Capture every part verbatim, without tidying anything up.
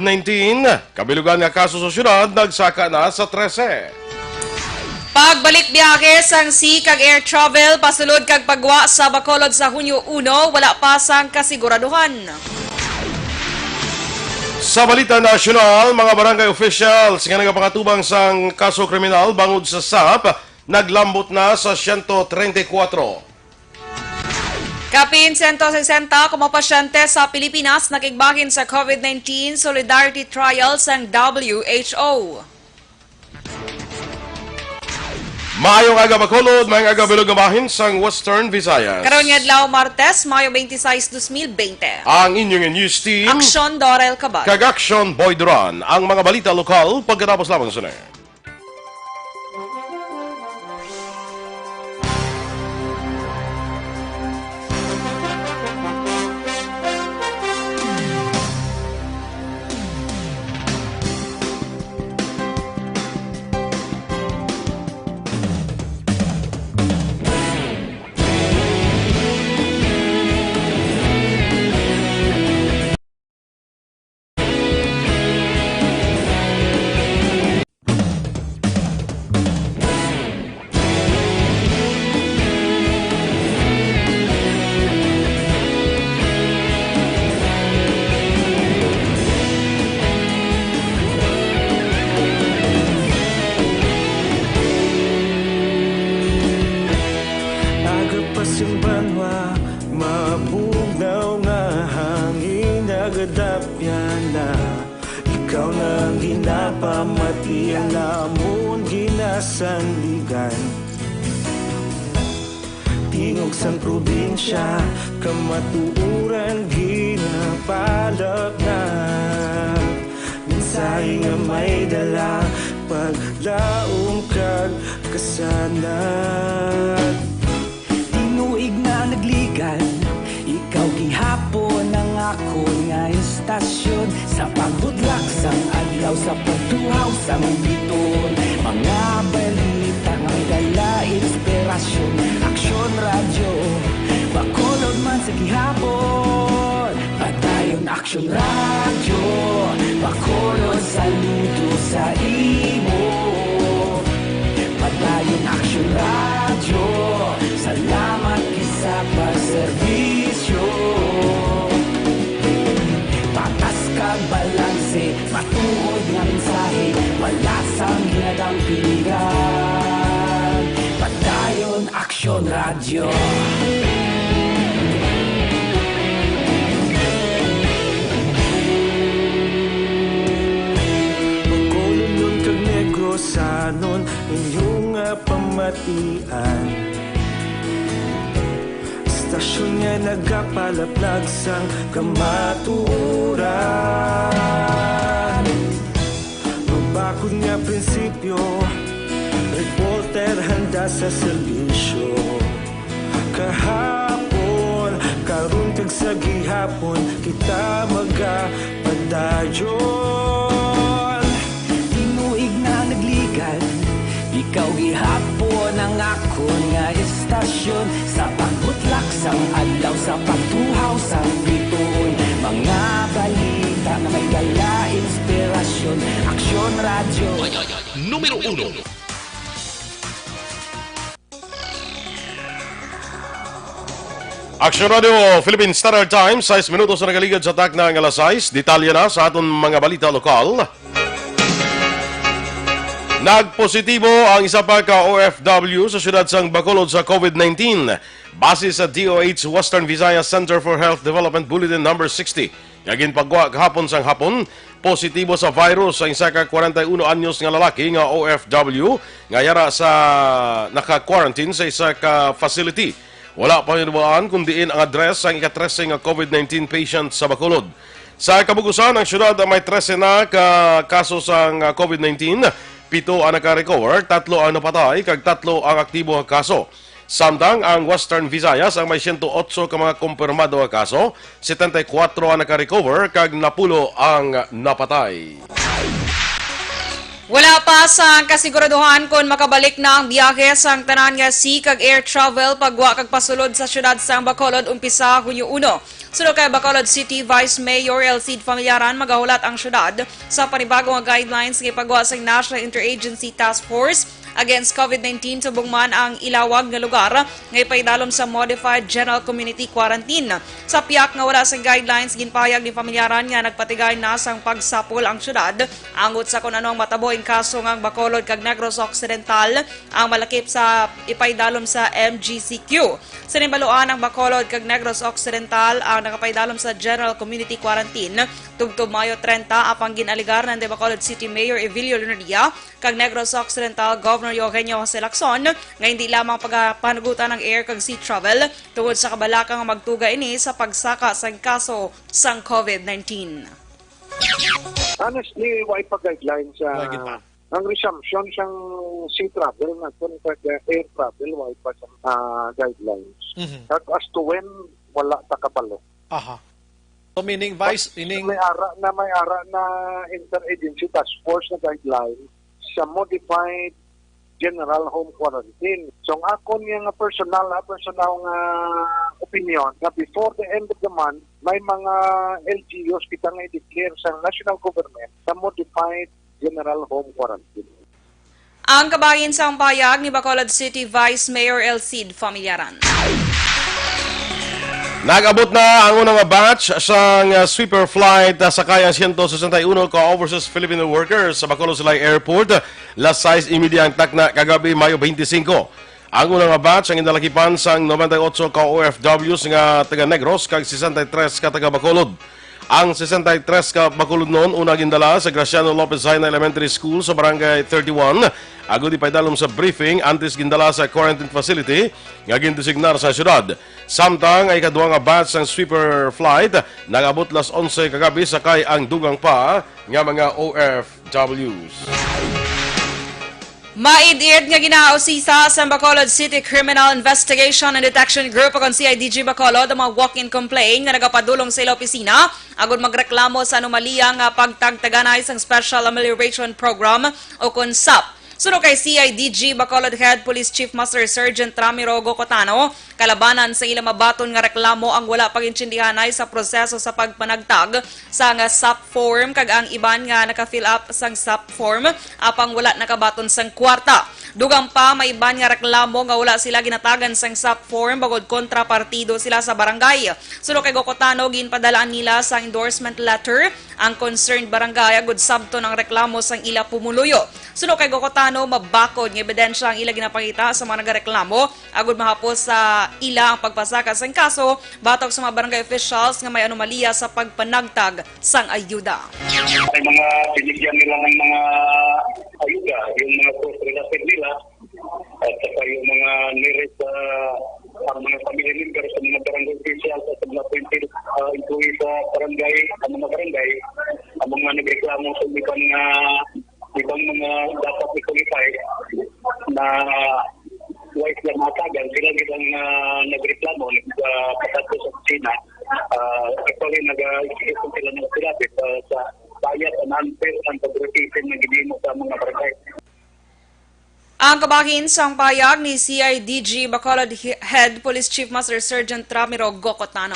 nineteen, kabilugan nga kaso sa syudad nagsaka na sa trese. Pagbalik biyahe sang sea kag air travel pasulod kag pagwa sa Bacolod sa Hunyo uno, wala pa sang kasiguraduhan. Sa balita nasyonal, mga barangay officials nga nagapangatubang sang kaso kriminal bangod sa sap naglambot na sa siyento treinta y kuwatro. Kapin siyento sesenta ka mga pasyente sa Pilipinas nakigbahin sa COVID nineteen Solidarity Trial sang W H O. Maayong aga, Bacolod, maayong aga, bilog nga bahin sang Western Visayas. Karon nga adlaw, Martes, Mayo twenty-six, dos mil bente. Ang inyong news team, Aksyon Dorel Cabal. Kag Aksyon Boy Duran. Ang mga balita lokal pagkatapos lamang sini. Aga pa sing banwa, mabugnaw nga hangin nagadapyan na. Ikaw na ang ginapamati, ang amon ginasandigan. Tingog sang probinsya, kamatuoran ginapalapnag. Mensahe nga may dala, paglaom kag kasanag. Tinuig nga nagligan, ikaw gihapon ang akon nga istasyon. Sa pagbutlak sang adlaw, sa pagtuhaw sang bituon, mga balita nga may dala inspirasyon. Aksyon Radyo, Bacolod man sa gihapon. Padayon Aksyon Radyo, Bacolod, saludo sa imo. Padayon Aksyon Radyo, salamat gid sa pagserbisyo. Patas kag balanse, matuod nga mensahe, wala sang ginadampigan. Padayon Aksyon Radyo. Bacolodnon kag Negrosanon, inyo nga pamatian. Istasyon nga nagapalaplag sang kamatuoran. Mabakod nga prinsipyo, reporter handa sa serbisyo. Kahapon, karon kag sa gihapon, kita magapadayon. Tinuig na nagligan, ikaw gihapon ang akon nga istasyon. Sa pagbutlak sang adlaw, sa pagtuhaw sang bituon, mga balita nga may dala inspirasyon. Aksyon Radyo. Numero uno. Aksyon Radio, Philippine Standard Time, sais minutos na nagaligad sa takna nga alas sais. Detalye na sa aton mga balita lokal. Nagpositibo ang isa pa ka O F W sa siyudad sang Bacolod sa COVID nineteen. Base sa D O H Western Visayas Center for Health Development Bulletin Number sixty, nga ginpagwa kahapon sang hapon, positibo sa virus ang isa ka kwarenta y uno anyos nga lalaki nga O F W nga yara sa naka-quarantine sa isa ka facility. Wala pa hinubaran kon diin ang address sang ika-trese nga COVID nineteen patient sa Bacolod. Sa kabug-usan, ang syudad may trese na ka kaso sang COVID nineteen, pito ang naka-recover, tatlo ang napatay, kag tatlo ang aktibo nga kaso. Samtang ang Western Visayas ang may siyento otso ka mga kumpirmado nga kaso, setenta y kuwatro ang naka-recover, kag napulo ang napatay. Wala pa sang kasiguraduhan kon makabalik na ang biyahe sang tanan nga sea kag air travel pagwa kag pasulod sa siyudad sang Bacolod umpisa Hunyo uno. Suno kay Bacolod City Vice Mayor Elcid Familiaran, magahulat ang syudad sa panibago nga guidelines nga ipagwa sang National Interagency Task Force against COVID nineteen subong man ang ilawag nga lugar nga ipaidalom sa Modified General Community Quarantine. Sa piyak nga wala sang guidelines, ginpahayag ni Familiaran nga nagpatigay na sang pagsapol ang syudad angot sa kon ano ang matabo in kaso nga ang Bacolod kag Negros Occidental ang malakip sa ipaidalom sa M G C Q. Sa nibaluan, ang Bacolod kag Negros Occidental ang nakapaidalom sa General Community Quarantine tubtob Mayo treinta, apang gin-alegar ni Bacolod City Mayor Evilio Lunardia kag Negros Occidental Governor Eugenio Jose Lacson nga hindi lamang pagapanugutan ang air kag sea travel tungod sa kabalaka nga magtuga ini sa pagsaka sang kaso sang COVID nineteen. Honestly, way pa guidelines sa Wala gid pa. Ang resumption sang sea travel nga kun kag air travel, way pa sa ah, guidelines. Mhm. Kag as to when, wala ta kabalo. Aha. So meaning, Vice, ining... May ara na, may ara na interagency task force na guideline sa modified general home quarantine. So ang akon nga, nga personal, ah, personal nga opinion nga before the end of the month, may mga L G Us kita nga i-declare sa national government sa modified general home quarantine. Ang kabahin sang payag ni Bacolod City Vice Mayor Elcid Familiaran. Nag-abot na ang unang batch sang uh, sweeper flight uh, sakay ang siyento sesenta y uno ka overseas Filipino workers sa Bacolod Silay Airport. Las sais y media ang takna kagabi, Mayo twenty-cinco. Ang unang batch ang gindalakipan sang noventa y ocho ka O F Ws nga taga Negros kag sesenta y tres ka taga Bacolod. Ang sesenta y tres ka Bacolodnon una gindala sa Graciano Lopez Jaena Elementary School sa Barangay thirty-one, agud ipaidalom sa briefing antes gindala sa quarantine facility nga gindesignar sa syudad. Samtang ang ikadua nga batch sang sweeper flight nag-abot las onse kagabi, sakay ang dugang pa nga mga O F Ws. Maid-id nga ginausisa sa Bacolod City Criminal Investigation and Detection Group o kon C I D G Bacolod ang mga walk-in complaint nga nagapadulong sa ila opisina agud magreklamo sa anomalya nga pagtagtaganay sang Special Amelioration Program o kon sap. Suno kay C I D G Bacolod Head Police Chief Master Sergeant Ramiro Gocotano, kalabanan sa ila mabaton nga reklamo ang wala pag-intindihanay sa proseso sa pagpanagtag sang sap form kag ang iban nga naka-fill up sang sap form apang wala nakabaton sang kwarta. Dugang pa, may iban nga reklamo nga wala sila ginatagan sang sap form bangod kontrapartido sila sa barangay. Suno kay Gocotano, ginpadalaan nila sang endorsement letter ang concerned barangay agud sabton ang reklamo sang ila pumuluyo. Suno kay Gocotano, mabakod nga ebidensya ang ila ginapangita sa mga nagareklamo agud mahapos sa ila ang pagpasaka sang kaso batok sa mga barangay officials nga may anomalya sa pagpanagtag sang ayuda. May mga binigyan nila ng mga ayuda, yung mga close relative nila, at saka yung mga nearest, ah, ang mga family members, sa mga barangay officials, at sa mga appointed ah, employees sa barangay, ang mga barangay, ang mga nagreklamo sa ibang, ah, ibang mga dapat i-qualify na wise na mahatagan, sila gid ang ah, nagreklamo, nagpatagpo sa opisina. Ah, actually, nag-execute sila ng affidavit ah, sa bayad and unfair ang favoritism na ginimo sa mga barangay. Ang kabahin sang payag ni C I D G Bacolod He- Head Police Chief Master Sergeant Ramiro Gocotano.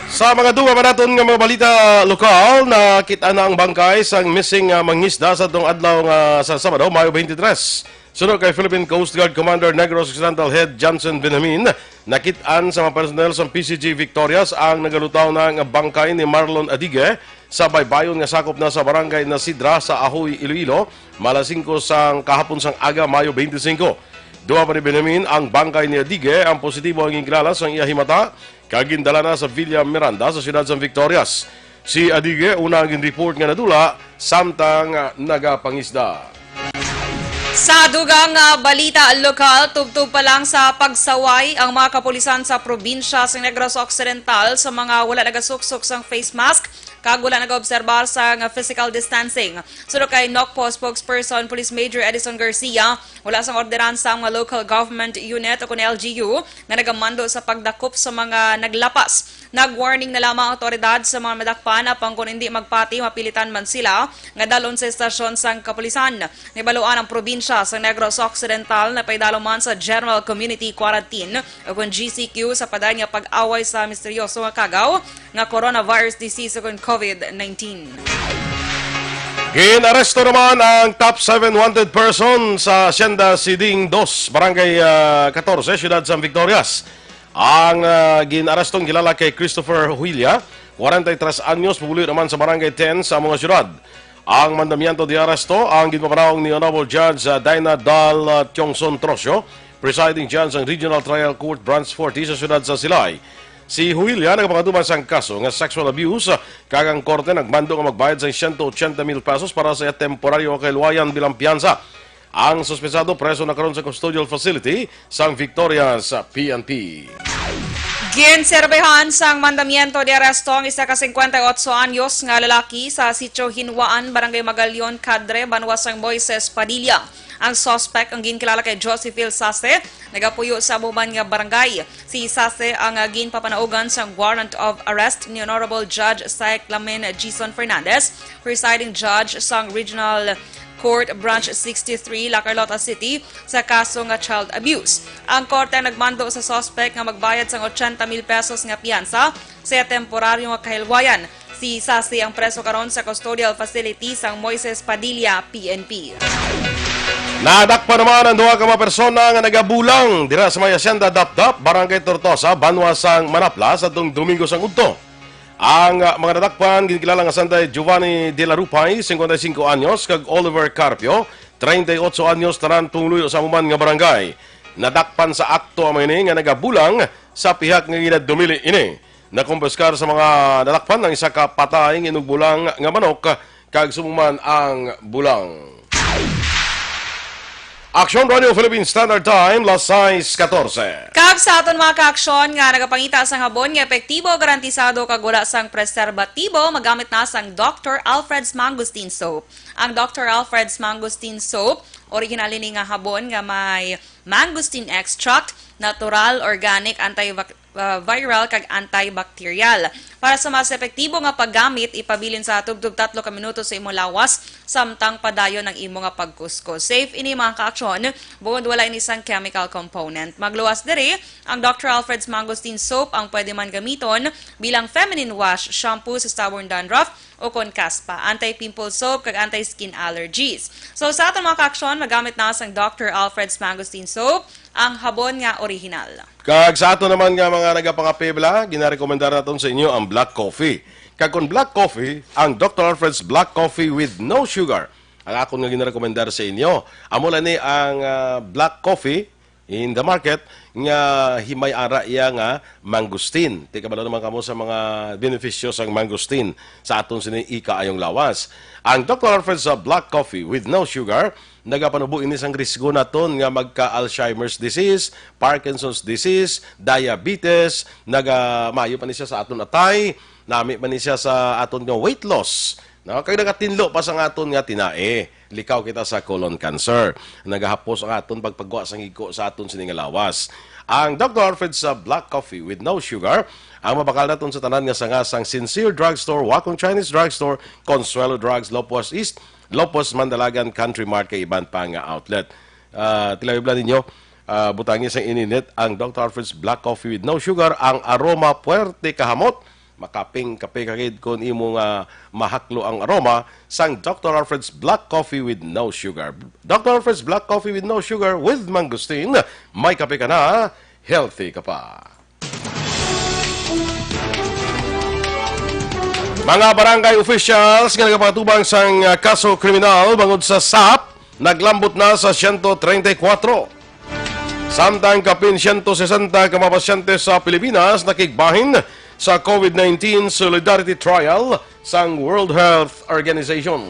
Sa mga dugang pa naton nga mga balita lokal, nakita na ang bangkay sang missing nga mangisda sa tong adlaw nga sa Sabado, Mayo twenty-three. Suno kay Philippine Coast Guard Commander Negros Occidental Head Johnson Benjamin, nakit-an sa mga personnel sa P C G Victorias ang nagalutaw na nga bangkay ni Marlon Adigue sa baybayon nga sakop na sa barangay Nasidra sa Ahoy, Iloilo, malas singko sang kahapon sang aga, Mayo twenty-five. Duha pa ni Benjamin ang bangkay ni Adigue ang positibo ang ginkilala sang iya himata kag gindala na sa Villa Miranda sa siyudad sang Victorias. Si Adigue una ang gin-report nga nadula samtang ah, nagapangisda. Sa dugang nga balita lokal, tubtob pa lang sa pagsaway ang mga kapulisan sa probinsya sa Negros Occidental sa mga wala nagasuksok sang face mask kag wala nagaobserbar sang physical distancing. Suno kay NOCPO spokesperson Police Major Edison Garcia, wala sang orderansa ang mga local government unit o kon L G U nga nagamando sa pagdakop sa mga naglapas. Nag-warning na lamang ang awtoridad sa mga madakpan, apang kon hindi magpati, mapilitan man sila nga dalon sa estasyon sang kapulisan. Nahibaluan ang probinsya sa Negros Occidental na paidalo man sa General Community Quarantine o kon G C Q sa padayon nga pag-away sa misteryoso nga kagaw nga coronavirus disease o kon COVID nineteen. Gin-aresto naman ang top seven wanted person sa Hacienda Siding Dos, Barangay, ah, katorse, Siyudad sang Victorias. Ang, ah, gin-arestong kilala kay Christopher Huilla, kwarenta y tres anyos, pumuluyo naman sa Barangay ten sa among siyudad. Ang mandamiento de arresto ang ginpapanaog ni Honorable Judge, ah, Dinah Dal, ah, Tiongson Trocio, Presiding Judge sang Regional Trial Court Branch forty sa siyudad sa Silay. Si Huilla nagapangatuman sang kaso nga sexual abuse, kag ang korte nagmando nga magbayad sang siyento ochenta mil pesos para sa temporaryo nga kahilwayan bilang piyansa. Ang suspetsado preso na karon sa custodial facility sang Victorias P N P. Ginserbehan sang mandamiento de arresto ang isa ka singkwenta y otso anyos nga lalaki sa Sitio Hinwaan, Barangay Magallon, Cadre, banwa sang Moises Padilla. Ang suspect ang ginkilala kay Josefil Sase, nagapuyo sa amo man nga barangay. Si Sase ang, ah, ginpapanaugan sang warrant of arrest ni Honorable Judge Cyclamen Gison Fernandez, presiding judge sang Regional Court Branch sixty-three, La Carlota City, sa kaso nga child abuse. Ang korte ang nagmando sa suspect nga magbayad sang ochenta mil pesos nga piyansa sa temporaryo nga kahilwayan. Si Sase ang preso karon sa custodial facility sang Moises Padilla P N P. Nadakpan naman ang duha ka mga persona nga nagabulang dira sa may Hacienda Dapdap, Barangay Tortosa, banwa sang Manapla, sa tung Domingo sang udto. Ang, ah, mga nadakpan ginkilala nga sanday Giovanni de la Rupay, singkwenta y singko anyos, kag Oliver Carpio, treinta y ocho anyos, tanan pumuluyo sa amo man nga barangay. Nadakpan sa akto ang mga ini nga nagabulang sa pihak nga ginadumili ini. Nakumpiskar sa mga nadakpan ang isa ka patay nga inugbulang nga manok kag sumuman ang bulang. Aksyon Radio Philippine Standard Time, las sais katorse. Kag sa aton mga kaaksyon nga nagapangita sang habon nga epektibo, garantisado kag wala sang preserbatibo, magamit na sang Doctor Alfred's Mangosteen Soap. Ang Doctor Alfred's Mangosteen Soap, original ini nga habon nga may mangosteen extract, natural, organic, anti-, uh, viral kag antibacterial. Para sa mas epektibo nga paggamit, ipabilin sa tubtob tatlo ka minuto sa imong lawas samtang padayon ang imo nga pagkuskos. Safe ini, mga kaaksyon, bungod wala ini sang chemical component. Magluwas diri, ang Doctor Alfred's Mangosteen Soap ang pwede man gamiton bilang feminine wash, shampoo sa stubborn dandruff, o kon kaspa, anti-pimple soap, kag anti-skin allergies. So, sa aton mga kaaksyon, magamit na sang Doctor Alfred's Mangosteen Soap, ang habon nga original. Kag sa ato naman nga mga nagapangapebla, ginarekomendar naton sa inyo ang black coffee. Kag kung black coffee, ang Doctor Alfred's Black Coffee with no sugar ang akon nga ginarekomendar sa inyo. Amo lang ni ang, ah, black coffee in the market nga hi-, may ara iya nga mangosteen. Ti kabalo naman kamo sa mga benepisyo sang mangosteen sa aton sini ikaayong lawas. Ang Doctor Alfred's Black Coffee with no sugar, nagapanubo ini sang risgo naton nga magka-Alzheimer's disease, Parkinson's disease, diabetes, naga-, maayo pa ni siya sa aton atay, nami pa ni siya sa aton nga weight loss, no? Kag nagatinlo pa sa aton nga tinae. Likaw kita sa colon cancer. Nagahapos ang aton pagpagwa sang higko sa aton sini nga lawas. Ang Doctor Alfred's Black Coffee with no sugar, ang mabakal naton sa tanan nga sanga sang Sincere Drugstore, Wacom Chinese Drugstore, Consuelo Drugs, Lopez East, Lopez Mandalagan, Country Mart, kag iban pa nga outlet. Ah, tilawiblan ninyo, ah, butangi sang ininit ang Doctor Alfred's Black Coffee with no sugar, ang aroma puwerte kahamot. Makaping kape ka gid kon imo nga mahaklo ang aroma sang Doctor Alfred's Black Coffee with no sugar. Doctor Alfred's Black Coffee with no sugar with mangosteen. May kape ka na, healthy ka pa. Mga barangay officials nga nagapatubang sang, ah, kaso kriminal bangod sa sap naglambot na sa siyento treinta y kuwatro. Samtang kapin siyento sesenta ka mga pasyente sa Pilipinas nakigbahin sa COVID nineteen Solidarity Trial sang World Health Organization.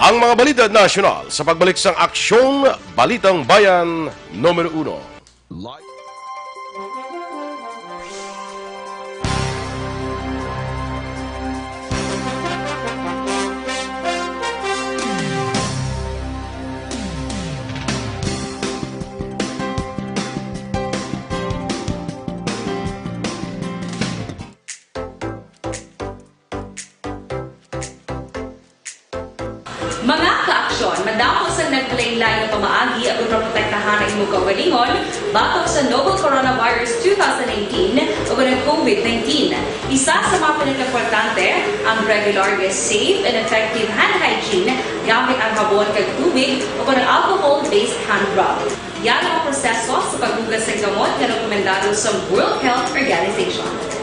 Ang mga balita nasyonal sa pagbalik sang Aksyon Balitang Bayan numero uno. Live. Mga kaaksyon, madamo sang naglain-lain nga pamaagi agud maprotektahan ang imong kaugalingon batok sa novel coronavirus two thousand nineteen ug ang COVID nineteen. Isa sa mga pinakaimportante, ang regular nga safe and effective hand hygiene gamit ang habon kag tubig o kon ang alcohol-based hand rub. Yan ang proseso sa paghugas sa gamot nga rekomendado sa World Health Organization.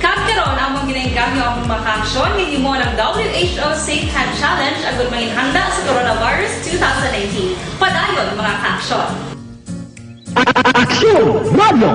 Kag karon, among ginaengganyo ang mga kaaksyon nga gihimo ng W H O Safe Hand Challenge agud manginhanda sa coronavirus two thousand nineteen. Padayon, mga kaaksyon. Aksyon Radio!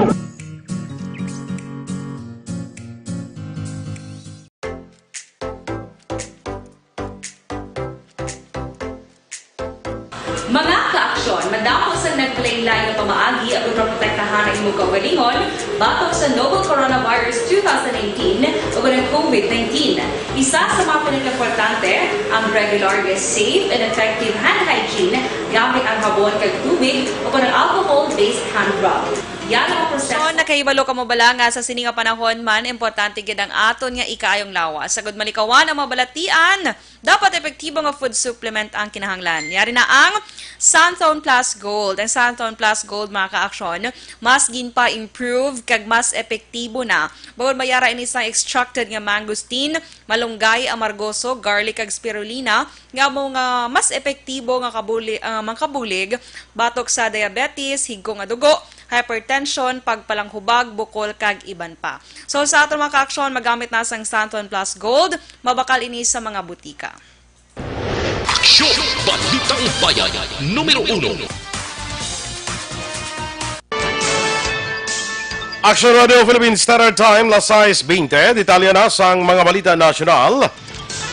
Mga kaaksyon, madamo sang naglain-lain nga pamaagi agud maprotektahan ang imong kaugalingon batok sa novel coronavirus two thousand nineteen ug ang COVID nineteen. Isa sa mga pinakaimportante, ang regular nga safe and effective hand hygiene gamit ang habon kag tubig o kon ang alcohol-based hand rub. Yan ang proseso. So, nakahibalo kamo bala nga sa sini nga panahon man, importante gid ang aton nga ikaayong lawas. Sagud malikawan ang mga balatian, dapat epektibo nga food supplement ang kinahanglan. Yari na ang Santhon Plus Gold. Ang Santhon Plus Gold, mga kaaksyon, mas ginpa-improve kag mas epektibo na. Bangod may ara ini sang extracted nga mangosteen, malunggay, amargoso, garlic, kag spirulina, nga amo nga mas epektibo nga kabuli-, ah, mangkabulig batok sa diabetes, higko nga dugo, hypertension, pagpalanghubag, bukol, kag iban pa. So, sa aton mga kaaksyon, magamit na sang Santon Plus Gold, mabakal ini sa mga butika. Aksyon! Balitang Bayan, numero uno. Aksyon Radio Philippine Standard Time, las sais bente. Detalye na sang mga balita nasyonal.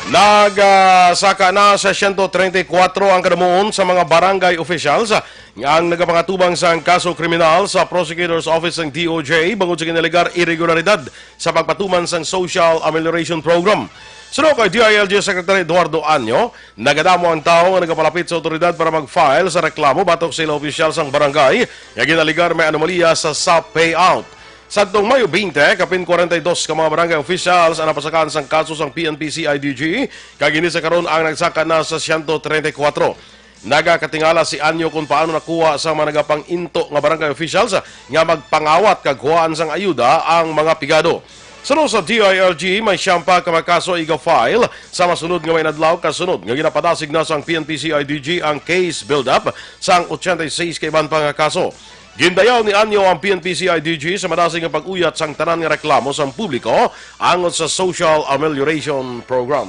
Nag, ah, saka na sa siyento treinta y cuatro ang kadamuon sa mga barangay officials nga ang nagapangatubang sang kaso kriminal sa Prosecutor's Office sang D O J bangod sa ginalegar irregularidad sa pagpatuman sang Social Amelioration Program. Suno kay D I L G Secretary Eduardo Anyo, nagadamo ang tawo nga nagapalapit sa awtoridad para mag-file sa reklamo batok sa ila opisyal sang barangay nga ginalegar may anomalya sa sap payout. Sadtong Mayo bente, kapin kwarenta y dos ka mga barangay officials ang napasakaan sang kaso sang P N P C I D G, kag ini sa karon ang nagsaka na sa siyento treinta y kuwatro. Nagakatingala si Anyo kon paano nakuha sa mga nagapang-into nga barangay officials nga magpangawat kag kuhaan sang ayuda ang mga pigado. Suno sa D I L G, may siyam pa ka mga kaso iga-file sa masunod nga mga inadlaw, kasunod nga ginapadasig na sang P N P C I D G ang case build-up sang ochenta y seis ka iban pa nga kaso. Gindayaw ni Anyo ang P N P C I D G sa madasig nga pag-uyat sang tanan nga reklamo sang publiko angot sa Social Amelioration Program.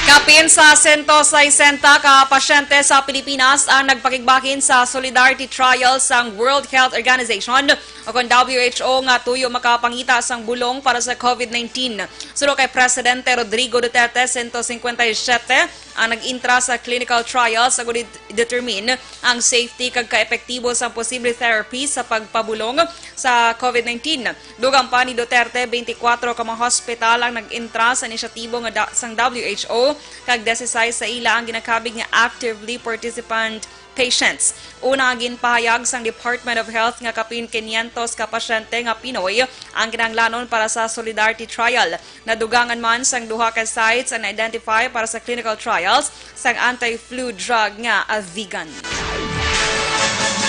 Kapin sa sento saysenta ka pasyente sa Pilipinas ang nagpakigbahin sa Solidarity Trial sang World Health Organization o kon W H O nga tuyo makapangita sang bulong para sa COVID nineteen. Suno kay Presidente Rodrigo Duterte, sento singkwenta y siyete ang nag-intra sa clinical trial sa i-determine ang safety kag kaepektibo sang posible therapy sa pagpabulong sa COVID nineteen. Dugang pa ni Duterte, bente kuwatro ka mga hospital ang nag-intra sa inisyatibo nga da-, sang W H O kag disisais sa ila ang ginakabig nga actively participant patients. Una, ginpahayag sang Department of Health nga kapin quinientos ka pasyente nga Pinoy ang kinahanglanon para sa Solidarity Trial. Nadugangan man sang duha ka sites ang na-identify para sa clinical trials sang anti-flu drug nga Avigan.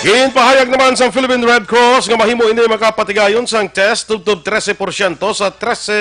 Ginpahayag naman sang Philippine Red Cross nga mahimo ini makapatigayon sang test tubtob trese porsyento sa trese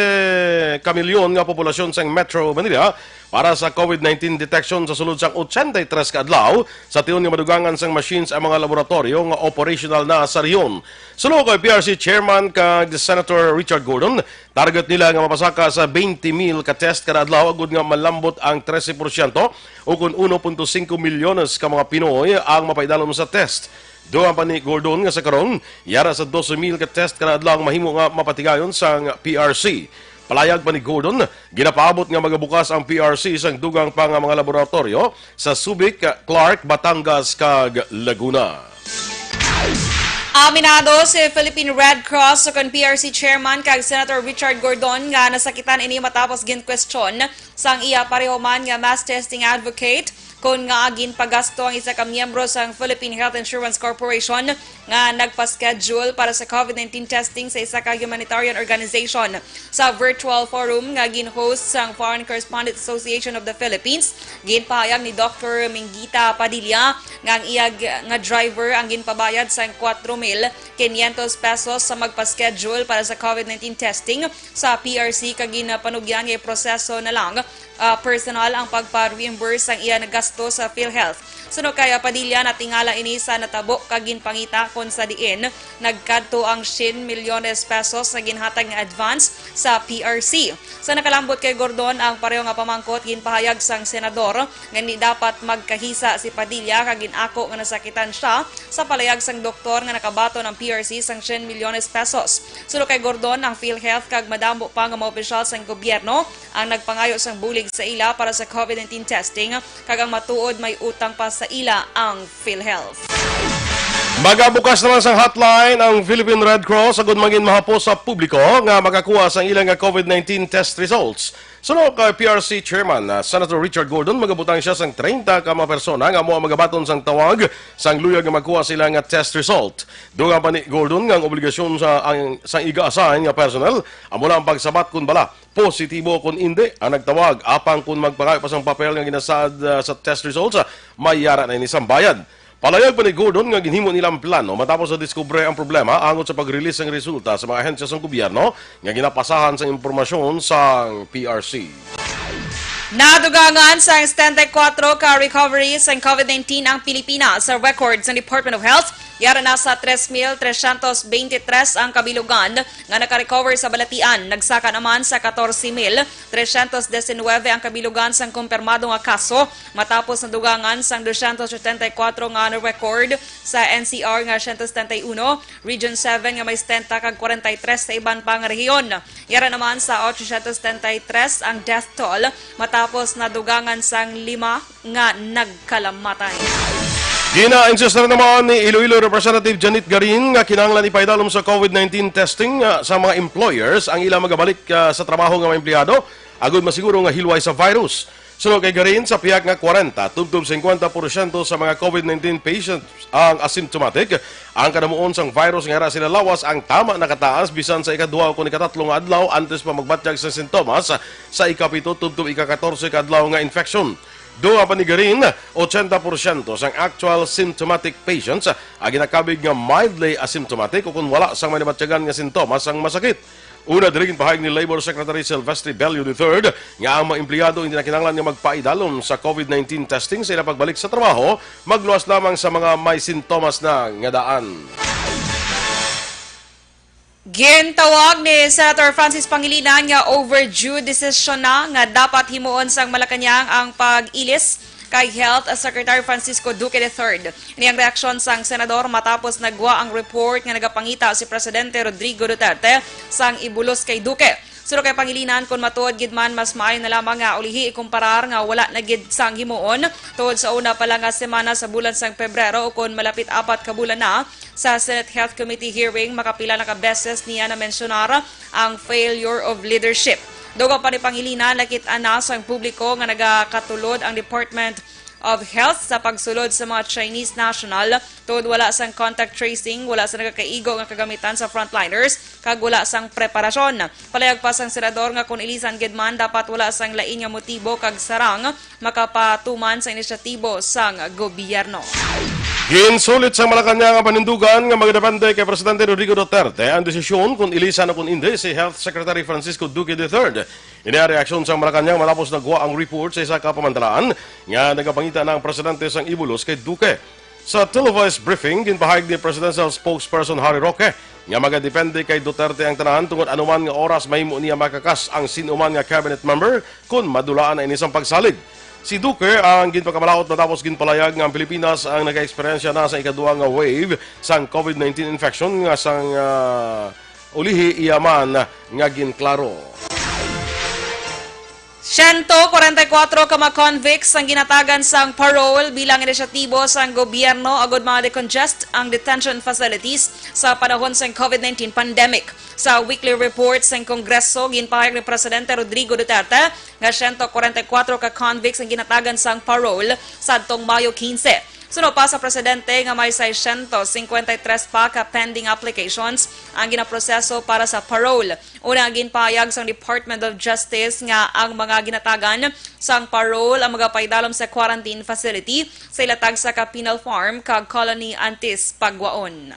ka milyon nga populasyon sang Metro Manila para sa COVID nineteen detection sa sulod sang ochenta y tres ka adlaw, sa tion nga madugangan sang machines ang mga laboratoryo nga operational na sa rehiyon. Suno kay P R C Chairman kag Senator Richard Gordon, target nila nga mapasaka sa twenty mil ka test kada adlaw, agud nga malambot ang trese porsyento, o kon uno punto singko milyones ka mga Pinoy ang mapaidalom sa test. Dugang pa ni Gordon nga sa karon, yara sa dose mil ka test kada adlaw ang mahimo nga mapatigayon sang P R C. Palayag pa ni Gordon, ginapaabot nga magabukas ang P R C sang dugang pa nga mga laboratoryo sa Subic, Clark, Batangas, kag Laguna. Aminado si Philippine Red Cross o kon P R C Chairman kag Senator Richard Gordon nga nasakitan ini matapos ginkwestiyon sang iya pareho man nga mass testing advocate kon ngaa ginpagasto ang isa ka miyembro sang Philippine Health Insurance Corporation nga nagpa-schedule para sa COVID nineteen testing sa isa ka humanitarian organization. Sa virtual forum nga gin-host sang Foreign Correspondents Association of the Philippines, ginpahayag ni Doktor Mingita Padilla nga ang iya g-, nga driver ang ginpabayad sang kwatro mil quinientos pesos sa magpa-schedule para sa COVID nineteen testing sa P R C, kag ginapanugyan nga proseso na lang, ah, personal ang pagpa-reimburse sang iya nagasto sa PhilHealth. Suno kay Padilla, natingala ini sa natabo kag ginpangita kon sa diin nagkadto ang syen milyones pesos nga ginhatag nga advance sa P R C. Sa nakalambot kay Gordon ang pareho nga pamangkot, ginpahayag sang senador nga hindi dapat magkahisa si Padilla kag gin-ako nga nasakitan siya sa palayag sang doktor nga nakabaton ang P R C sang syen milyones pesos. Suno kay Gordon, ang PhilHealth kag madamo pa nga mga opisyal sang gobyerno ang nagpangayo sang bulig sa ila para sa COVID nineteen testing, kag ang matuod may utang pa sa ila ang PhilHealth. Magabukas naman sang hotline ang Philippine Red Cross agud mangin mahapos sa publiko nga makakuha sang ila nga COVID nineteen test results. Suno kay P R C Chairman, ah, Senator Richard Gordon, magabutang siya sang treinta ka mga persona nga amo ang magabaton sang tawag sang luyag nga magkuha sila nga test result. Dugang pa ni Gordon nga ang obligasyon sa, ang, sang iga-assign nga personnel amo lang ang pagsabat kon bala positibo kon indi ang nagtawag, apang kon magpangayo pa sang papel nga ginasaad, ah, sa test results, ah, may yara na ini sang bayad. Palayag pa ni Gordon nga ginhimo nila ang plano matapos na diskubre ang problema angot sa pag-release sang resulta sa mga ahensya sang gobyerno nga ginapasahan sang impormasyon sang P R C. Nadugangan sang setenta y kuwatro ka recovery sang COVID nineteen ang Pilipinas sa record sang Department of Health. Yara na sa tres mil trescientos veintitrés ang kabilugan nga naka-recover sa balatian. Nagsaka naman sa katorse mil trescientos diecinueve ang kabilugan sang kumpirmado nga kaso, matapos nadugangan sang doscientos setenta y kuwatro nga na-record sa N C R nga siyento setenta y uno, Region seven nga may setenta kag kwarenta y tres sa iban pa nga rehiyon. Yara naman sa ochocientos setenta y tres ang death toll, matapos nadugangan sang lima nga nagkalamatay. Gina-insistir naman ni Iloilo Representative Janet Garin nga kinahanglan ipaidalom sa COVID nineteen testing, ah, sa mga employers ang ila magabalik, ah, sa trabaho nga mga empleyado agud masiguro nga hilway sa virus. Suno kay Garin, sa pihak nga kwarenta tubtob singkwenta porsyento sa mga COVID nineteen patients ang asymptomatic, ang kadamuon sang virus nga yara sila lawas ang tama nakataas bisan sa ikaduha o kon ikatatlo nga adlaw antes pa magbatyag sa sintomas sa ikapito tubtob ikakatorse ka adlaw nga infeksyon. Dugang pa ni Garin, ochenta porsyento sang actual symptomatic patients ang ginakabig nga mildly asymptomatic o kon wala sang may nabatyagan nga sintomas sang masakit. Una, diri ginpahayag ni Labor Secretary Silvestre Bello the third nga ang mga empleyado hindi na kinahanglan nga magpaidalom sa COVID nineteen testing sa ila pagbalik sa trabaho, magluwas lamang sa mga may sintomas na nga daan. Gintawag ni Senator Francis Pangilinan nga overdue decision na nga dapat himuon sang Malacañang ang pag-ilis kay Health Secretary Francisco Duque the third. Ini ang reaksyon sang senador matapos nagwa ang report nga nagapangita si Presidente Rodrigo Duterte sang ibulos kay Duque. Suno kay Pangilinan, kon matuod gid man, mas maayo na lamang nga ulihi ikumparar nga wala na gid sang himuon tungod sa una pa lang nga semana sa bulan sang Pebrero, o kon malapit apat ka bulan na. Sa Senate Health Committee hearing, makapila na ka beses niya na-mensyonar ang failure of leadership. Dugang pa ni Pangilinan, nakit-an na sang publiko nga nagakatulod ang Department of Health sa pagsulod sa mga Chinese national tungod wala sang contact tracing, wala sa nagakaigo nga kagamitan sa frontliners, kag wala sang preparasyon. Palayag pa sang senador nga kon ilisan gid man, dapat wala sang lain nga motibo kag sarang makapatuman sa inisyatibo sang gobyerno. Ginsulit sang Malacañang ang panindugan nga magadepende kay Presidente Rodrigo Duterte ang desisyon kon ilisan o kon indi si Health Secretary Francisco Duque the third. Ini ang reaksyon sang Malacañang matapos nagwa ang report sa isa ka pamantalaan nga nagapangita na ang presidente sang ibulos kay Duque. Sa televised briefing, ginpahayag ni Presidential Spokesperson Harry Roque nga magadepende kay Duterte ang tanan tungod anuman nga oras mahimo niya makakas ang sin-o man nga cabinet member kon madulaan na ini sang pagsalig. Si Duque ang ginpakamalaut matapos ginpalayag nga ang Pilipinas ang nagaeksperyensya na sa ikaduha nga wave sang COVID nineteen infection nga sang, ah, ulihi iya man nga ginklaro. Siyento kwarenta y kuwatro ka mga convicts ang ginatagan sang parole bilang inisyatibo sang gobyerno agud ma-decongest ang detention facilities sa panahon sang COVID nineteen pandemic. Sa weekly report sang Kongreso, ginpahayag ni Presidente Rodrigo Duterte nga siyento kwarenta y kuwatro ka convicts ang ginatagan sang parole sadtong Mayo quince. Suno pa sa presidente nga may seiscientos cincuenta y tres pa ka pending applications ang ginaproseso para sa parole. Una, ginpahayag sang Department of Justice nga ang mga ginatagan sang parole ang magapaidalom sa quarantine facility sa ila tagsa ka penal farm kag colony antes pagwaon.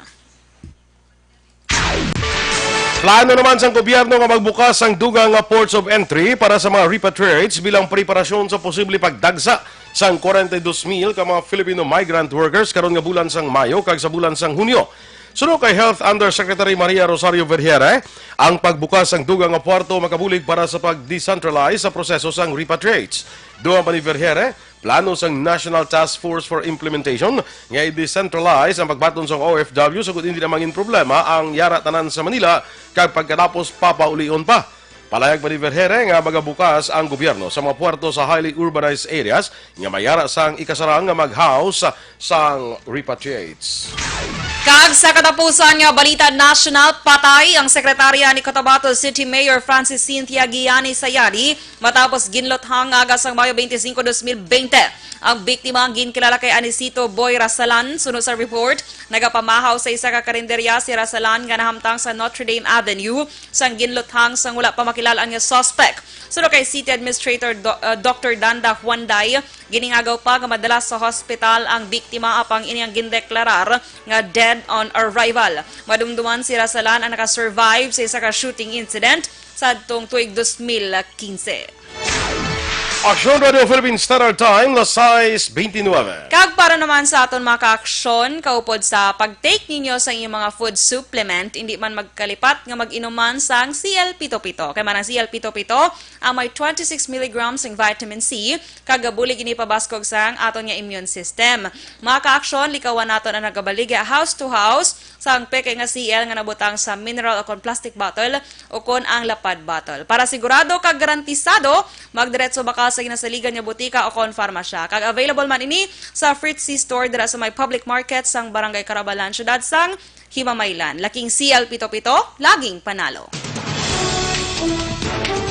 Plano naman sang gobyerno nga magbukas sang dugang nga ports of entry para sa mga repatriates bilang preparasyon sa posible pagdagsa sang kwarenta y dos mil ka mga Filipino migrant workers karon nga bulan sang Mayo kag sa bulan sang Hunyo. Suno kay Health Undersecretary Maria Rosario Vergeire, ang pagbukas sang dugang nga puerto makabulig para sa pag-decentralize sa proseso sang repatriates. Dugang pa ni Vergeire, plano sang National Task Force for Implementation nga i-decentralize ang pagbaton sang O F W sugod hindi na mangin problema ang yara tanan sa Manila kag pagkatapos papaulion pa. Palayag pa ni Vergeire nga magabukas ang gobyerno sa mga puerto sa highly urbanized areas nga may yara sang ikasarang nga mag-house sang repatriates. Kag sa katapusan nga balita nasyonal, patay ang sekretarya ni Cotabato City Mayor Francis Cynthia Giani Sayadi matapos ginluthang aga sang Mayo twenty-five, twenty twenty. Ang biktima ang ginkilala kay Anisito Boy Rasalan. Suno sa report, nagapamahaw sa isa ka karinderya si Rasalan nga nahamtang sa Notre Dame Avenue sang ginluthang sang wala pa makilal-an nga suspect. Suno kay City Administrator Do-, uh, Doctor Danda Juanday, giningagaw pa nga madala sa hospital ang biktima apang ini ang gindeklarar nga dead on arrival. Madumduman si Rasalan ang nakasurvive sa isa ka shooting incident sadtong tuig dos mil quince. Aksyon Radio Philippine Standard Time, las sais veintinueve. Kag para naman sa aton mga ka-aksyon, kaupod sa pag-take ninyo sa inyong mga food supplement, hindi man magkalipat nga mag-inom man sang C L pito pito. Kay man ang C L pito pito ang may twenty-six milligrams sing vitamin C, kag gabulig ini pabaskog sang aton nga immune system. Mga ka-aksyon, likawan naton ang nagabaligya house to house sang peke nga C L nga nabutang sa mineral o kon plastic bottle o kon ang lapad bottle. Para sigurado kag garantisado, magdiretso bakal sa ginasaligan nga butika o kon farmasya. Kag available man ini sa Fritz C Store dira sa may public market sang Barangay Carabalan, siyudad sang Himamaylan. Laking C L pito pito, laging panalo.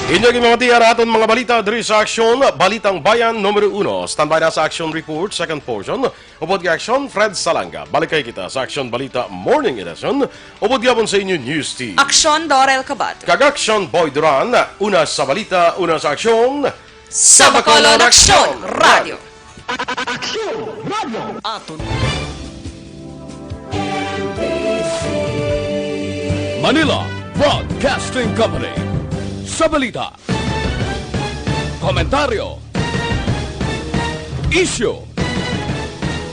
Inyo ginamatian ang aton mga balita diri sa Aksyon, Balitang Bayan numero uno. Standby na sa Aksyon Report, second portion. Upod kay Aksyon, Fred Salanga. Balik kay kita sa Aksyon Balita Morning Edition. Upod gyapon sa inyo News Team. Aksyon, Dorel Kabat. Kag Aksyon, Boy Duran. Una sa balita, una sa aksyon. Sa Bacolod Aksyon Radio. Aksyon Radio. Aton. Manila Broadcasting Company. Sa balita, komentaryo, isyu,